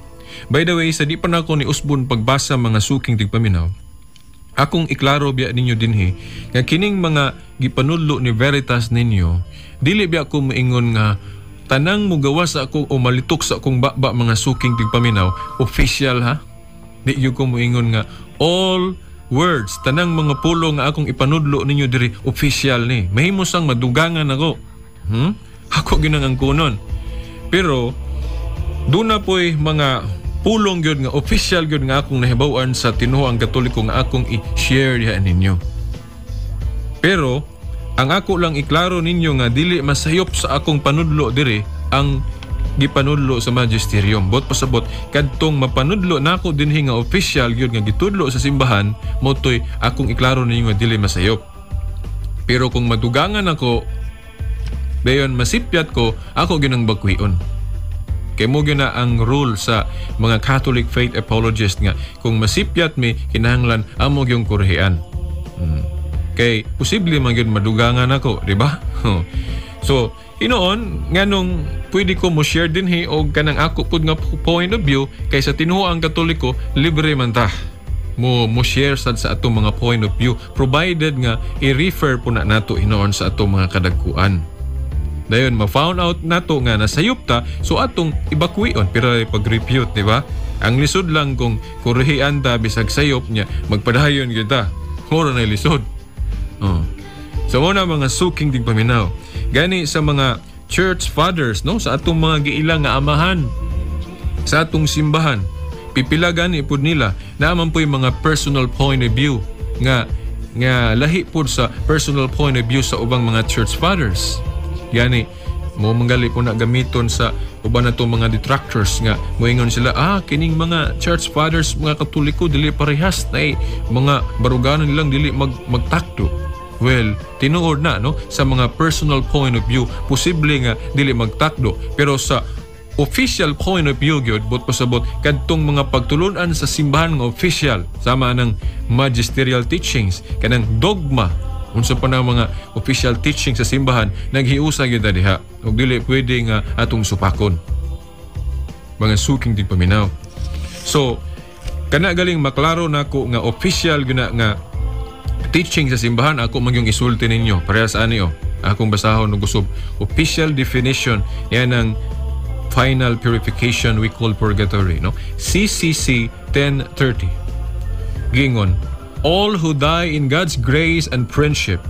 By the way, sa di pa nako ni usbon pagbasa, mga suking tigpaminaw, akong iklaro biya ninyo dinhi nga kining mga gipanudlo ni Veritas ninyo, dili biya ko moingon nga tanang mugawas sa ako o malitok sa akong baba, mga suking tigpaminaw, official ha. Di gyud ko moingon nga all words, tanang mga pulong nga akong ipanudlo ninyo diri official ni. Mahimo sang madugangan ako. Ako ginang ang kunon. Pero duna po'y mga pulong gyud nga official gyud nga akong nahibaw-an sa tinuoang Katoliko nga akong i-share diha ninyo. Pero ang ako lang iklaro ninyo nga dili masayop sa akong panudlo diri ang gipanudlo sa magisterium. Bot pasabot kadtong mapanudlo nako dinhi nga official gyud nga gitudlo sa simbahan, motoy akong iklaro ninyo nga dili masayop. Pero kung madugangan ako, dayon masipyat ko, ako ginang bakwion. Kay mo gyud na ang rule sa mga Catholic faith apologist nga kung masipyat mi, kinahanglan amo gyung kurhian. Kay posible man gyud madugangan ako, di ba? So, inoon nganong pwede ko mo share dinhi og kanang ako pud nga point of view, kay sa tinuoang Katoliko libre man ta mo share sad sa atong mga point of view, provided nga i-refer po na nato hinoon sa atong mga kadagkuan. Dayon ma-found out nato nga nasayop ta, so atong ibakwion pero pag-refute, di ba? Ang lisod lang kung kurihian ta bisag sayop niya, magpadayon gyud ta. Mura na lisod. Oh. So muna mga suking tigpaminaw. Gani sa mga church fathers, no, sa atong mga giila nga amahan sa atong simbahan, pipila gani pud nila naaman po'y mga personal point of view nga lahi pud sa personal point of view sa ubang mga church fathers. Gani Mo manggali po na gamiton sa uban na mga detractors nga moingon sila, kining mga church fathers, mga Katoliko, dili parehas na mga baruganan nilang dili magtakdo. Well, tinuod na, no, sa mga personal point of view posible nga dili magtakdo, pero sa official point of view gyud, but pasabot kadtong mga pagtulunan sa simbahan nga official sama ng magisterial teachings, kanang dogma, unsa pa na mga official teaching sa simbahan, naghiusa gyud diha ug dili pwede nga atong supakon, mga suking tigpaminaw. So kana galing maklaro nako nga official gyud na nga teaching sa simbahan, ako man yung isulti ninyo parehas ani o akong basahon og usab official definition yan ang final purification we call purgatory, no? CCC 1030 gingon, "All who die in God's grace and friendship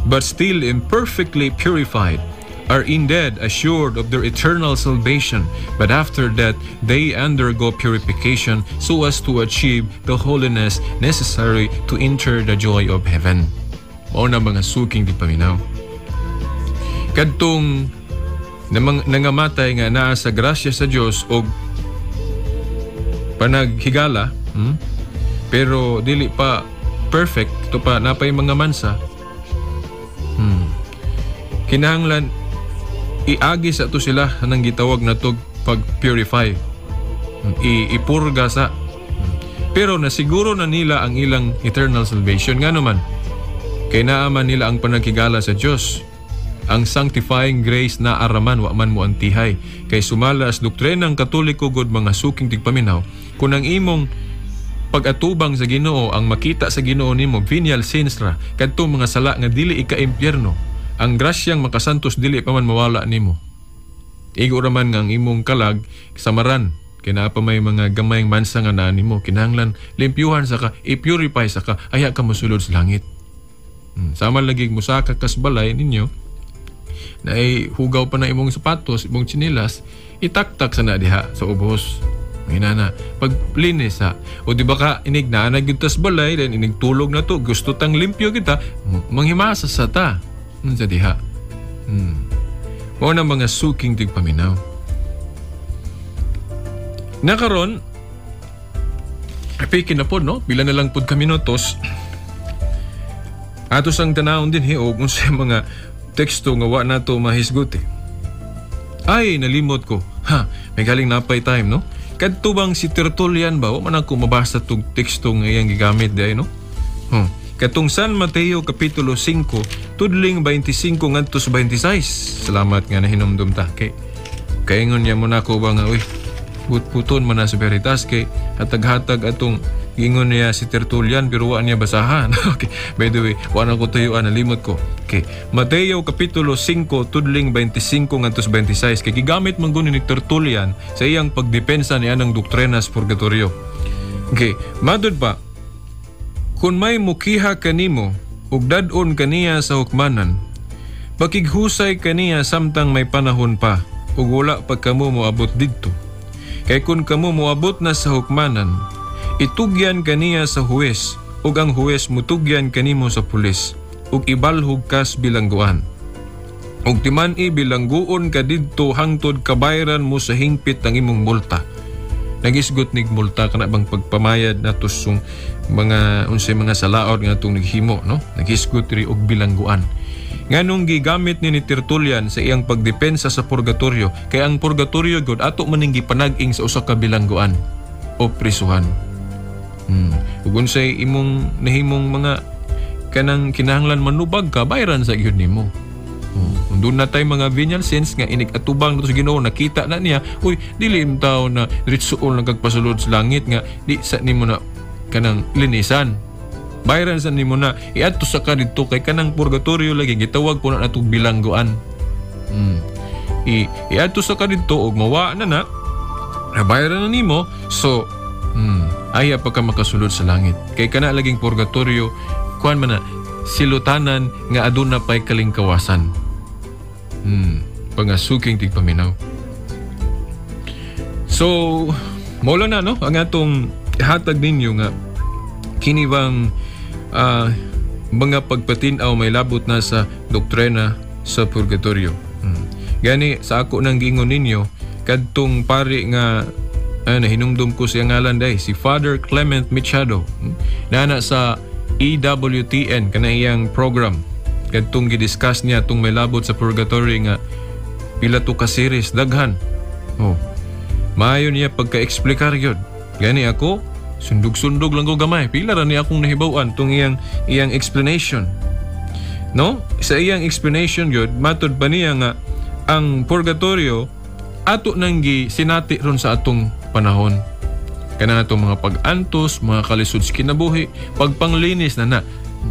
but still imperfectly purified are indeed assured of their eternal salvation, but after that they undergo purification so as to achieve the holiness necessary to enter the joy of heaven." Mao na, mga suking tigpaminaw. Kadtong nangamatay nga naa sa grasya sa Dios og panaghigala, Pero dili pa perfect, ito pa napay mga mansa. Kinahanglan iagi sa to sila anang gitawag na to pag-purify. Ipurga sa. Pero nasiguro na nila ang ilang eternal salvation. Nga naman, kay naaman nila ang panaghigala sa Dios. Ang sanctifying grace na araman wa man mo antihay. Kay sumala as doktrinang Katoliko god, mga suking tigpaminaw, kung ang imong pag-atubang sa Ginoo, ang makita sa Ginoo nimo venial sins ra, kadto mga sala nga dili ika-impyerno, ang grasyang makasantos dili pa man mawala nimo. Igo ra man nga ang imong kalag samaran kay naa pa may mga gamayng mansa nga naa nimo, kinahanglan limpyuhan sa ka, i-purify sa ka, aya ka mosulod sa langit. Sama lagi musaka kas balay ninyo na ay hugaw pa na imong sapatos, imong tsinelas, itaktak sa na diha sa ubos. May na paglinis ha. O di ba ka inig na gyud tas balay, then inig tulog na to, gusto tang limpyo kita, manghimasa sa ta. Unsa diha. Mao na, mga suking tigpaminaw. Nakaron, pikin na pod, no? Pila na lang pod ka minutos. Ato sang tanawon din hi og unsay mga teksto nga wa nato mahisguti. Ay, nalimot ko. Ha, may galing napay time, no? Kadto bang si Tertullian ba? Wa man ako mabasa tong teksto nga iyang gigamit di no? Katong San Mateo Kapitulo 5, tudling 25 ngadto sa 26. Salamat nga nahinumdum ta. Kay kaingon niya mo na ako ba nga, uy, putputon man na sa Veritas kay hatag-hatag atong gingon niya si Tertullian pero wa niya basahan. Okay. By the way, wa na ko tuyuan, nalimot ko. Okay. Mateo Kapitulo 5 tudling 25 ngadto sa 26 kay gigamit man guni ni Tertullian sa iyang pagdepensa niya ng doktrina sa purgatorio. Okay, matud pa, kung may mukiha kanimo ug dad-on kaniya sa hukmanan, pakighusay kaniya samtang may panahon pa ug wala pa kamo moabot didto. Kay kung kamo moabot na sa hukmanan, itugyan kaniya sa huwes ug ang huwes mutugyan kanimo sa pulis ug ibalhog kas bilangguan. Ug timan-i bilangguon ka didto hangtod kabayran mo sa hingpit ang imong multa. Nagisgot nig multa, kana bang pagpamayad nato sung mga unsay mga salaod nga atong naghimo, no? Naghisgot diri og bilangguan. Nganong gigamit ni Tertullian sa iyang pagdepensa sa purgatorio? Kay ang purgatorio gud ato maning gipanag-ing sa usa ka bilangguan o prisuhan. Ug unsay imong nahimong mga kanang kinahanglan manubag ka, bayran sa gyud nimo. Kung doon na tayo mga venial sins nga inig atubang nato sa Ginoo, nakita na niya, uy, dili tao na ritsuol lang kagpasulod sa langit nga di sa nimo na kanang linisan. Bayran sa nimo na iadto sa ka didto kay kanang purgatorio lagi gitawag po na natong bilangguan. Iadto sa ka didto og mawa na na nabayaran na nimo, so aya pa ka makasulod sa langit. Kay kana laging purgatorio kuan man na silutanan nga aduna pay kalingkawasan. Pangasuking tigpaminaw. So, mao na, no, ang atong hatag ninyo nga kini bang mga pagpatin-aw may labot na sa doktrina sa purgatorio. Gani sa ako nang giingon ninyo kadtong pari nga nahinumdum ko siya ngalan day, si Father Clement Machado. Nana sa EWTN kana iyang program. Kadtong gidiscuss niya tung may labot sa purgatory nga pila to ka series, daghan. Oh. Maayo niya pagka-eksplikar gyud. Gani ako sundog-sundog lang ko gamay. Pila ra ni akong nahibaw-an tung iyang iyang explanation. No? Sa iyang explanation gyud, matod pa niya nga ang purgatorio ato nang gi sinati ron sa atong panahon. Kana atong mga pag-antos, mga kalisod sa kinabuhi, pagpanglinis na na,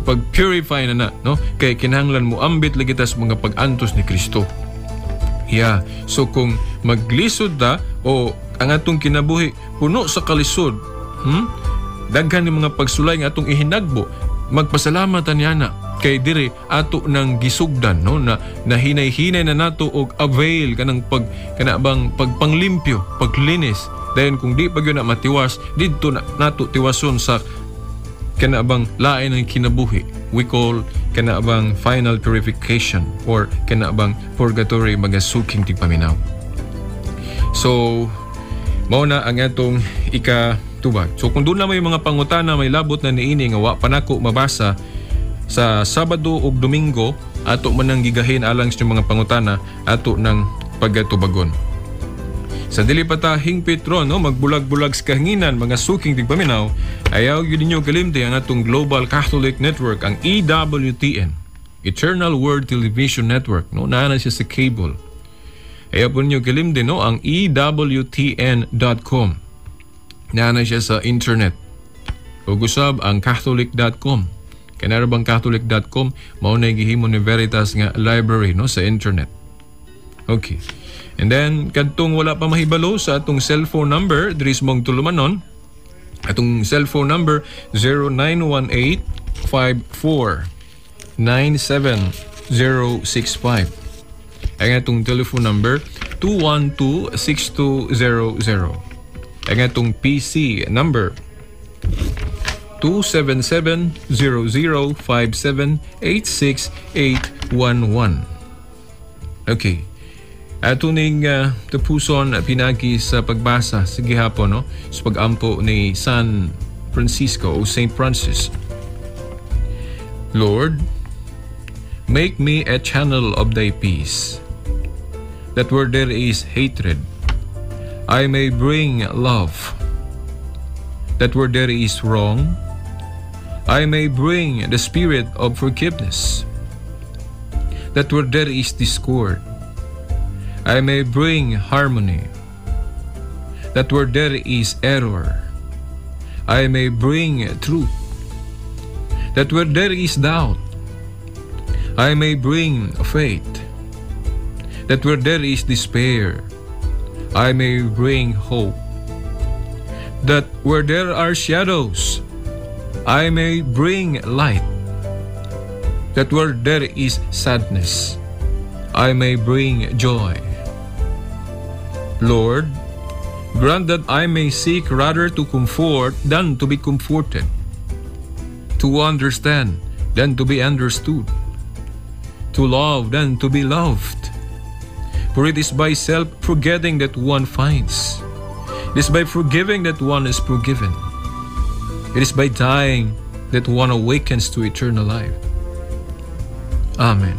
pag-purify na na, no? Kay kinahanglan mo ambit lagi ta sa mga pag-antos ni Kristo. Yeah. So kung maglisod ta o ang atong kinabuhi puno sa kalisod, Daghan ni mga pagsulay nga atong ihinagbo, magpasalamat ta niya na kay diri ato nang gisugdan, no, na nahinay-hinay na nato og avail kanang pag kana bang pagpanglimpyo, paglinis. Dayon kung di pa gyud na matiwas didto na nato tiwason sa kana bang lain ng kinabuhi. We call kana bang final purification or kana bang purgatory, mga suking tigpaminaw. So mao na ang atong ikatubag. So kung doon na may mga pangutana may labot na niini nga wa pa nako mabasa, sa Sabado ug Domingo ato man nang gigahin alang sa mga pangutana ato nang pagatubagon. Sa dili pa ta hingpit ron, no, magbulag-bulag sa kahanginan, mga suking tigpaminaw, ayaw gyud ninyo kalimti ang atong Global Catholic Network, ang EWTN, Eternal Word Television Network, no, naa na siya sa cable. Ayaw po ninyo kalimti, no, ang EWTN.com. Naa na siya sa internet. Ug usab ang Catholic.com. Kanara bang Catholic.com, mao na gihimo ni Veritas nga library, no, sa internet. Okay. And then, kadtong wala pa mahibalo sa atong cellphone number, diri sa mong tulumanon, atong cellphone number 0918 549 7065. Ang atong telephone number 212-6200. Ang atong PC number 277-0057-86811. Okay. Ato ning tapuson pinagi sa pagbasa sa gihapon, no, sa pag-ampo ni San Francisco o Saint Francis. Lord, make me a channel of thy peace, that where there is hatred, I may bring love, that where there is wrong, I may bring the spirit of forgiveness, that where there is discord, I may bring harmony, that where there is error, I may bring truth, that where there is doubt, I may bring faith, that where there is despair, I may bring hope, that where there are shadows, I may bring light, that where there is sadness, I may bring joy. Lord, grant that I may seek rather to comfort than to be comforted, to understand than to be understood, to love than to be loved. For it is by self-forgetting that one finds. It is by forgiving that one is forgiven. It is by dying that one awakens to eternal life. Amen.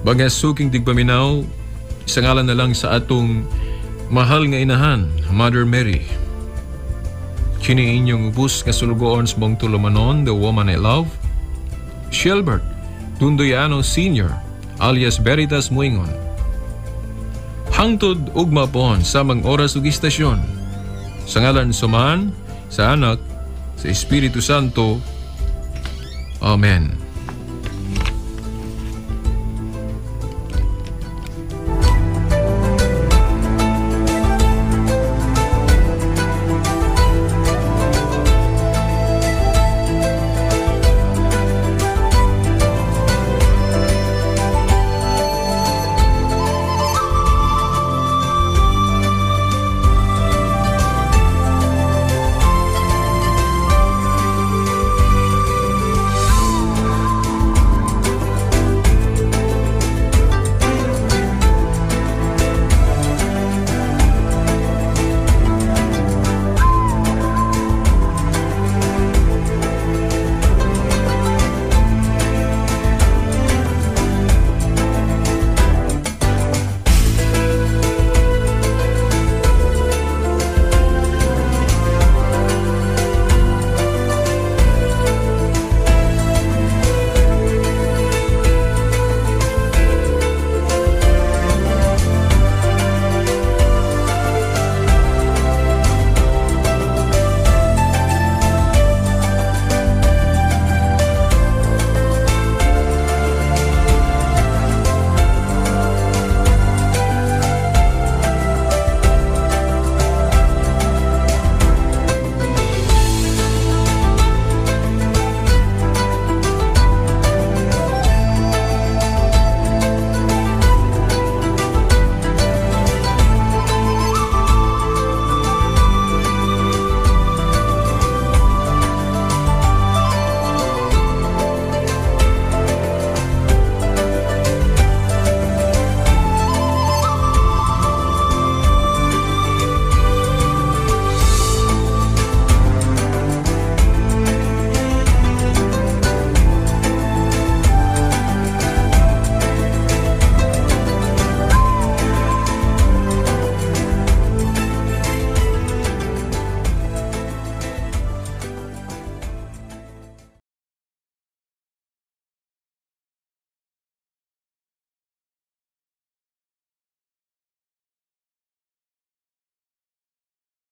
Mga suking tigpaminaw, sa ngalan na lang sa atong mahal nga inahan, Mother Mary. Kini inyong ubos nga sulugoon sa mong tulumanon, the woman I love, Shelbert Dundoyano Sr., alias Veritas Muingon. Hangtod ugma pon sa mga oras ug istasyon. Sa ngalan sa Amahan, sa Anak, sa Espiritu Santo. Amen.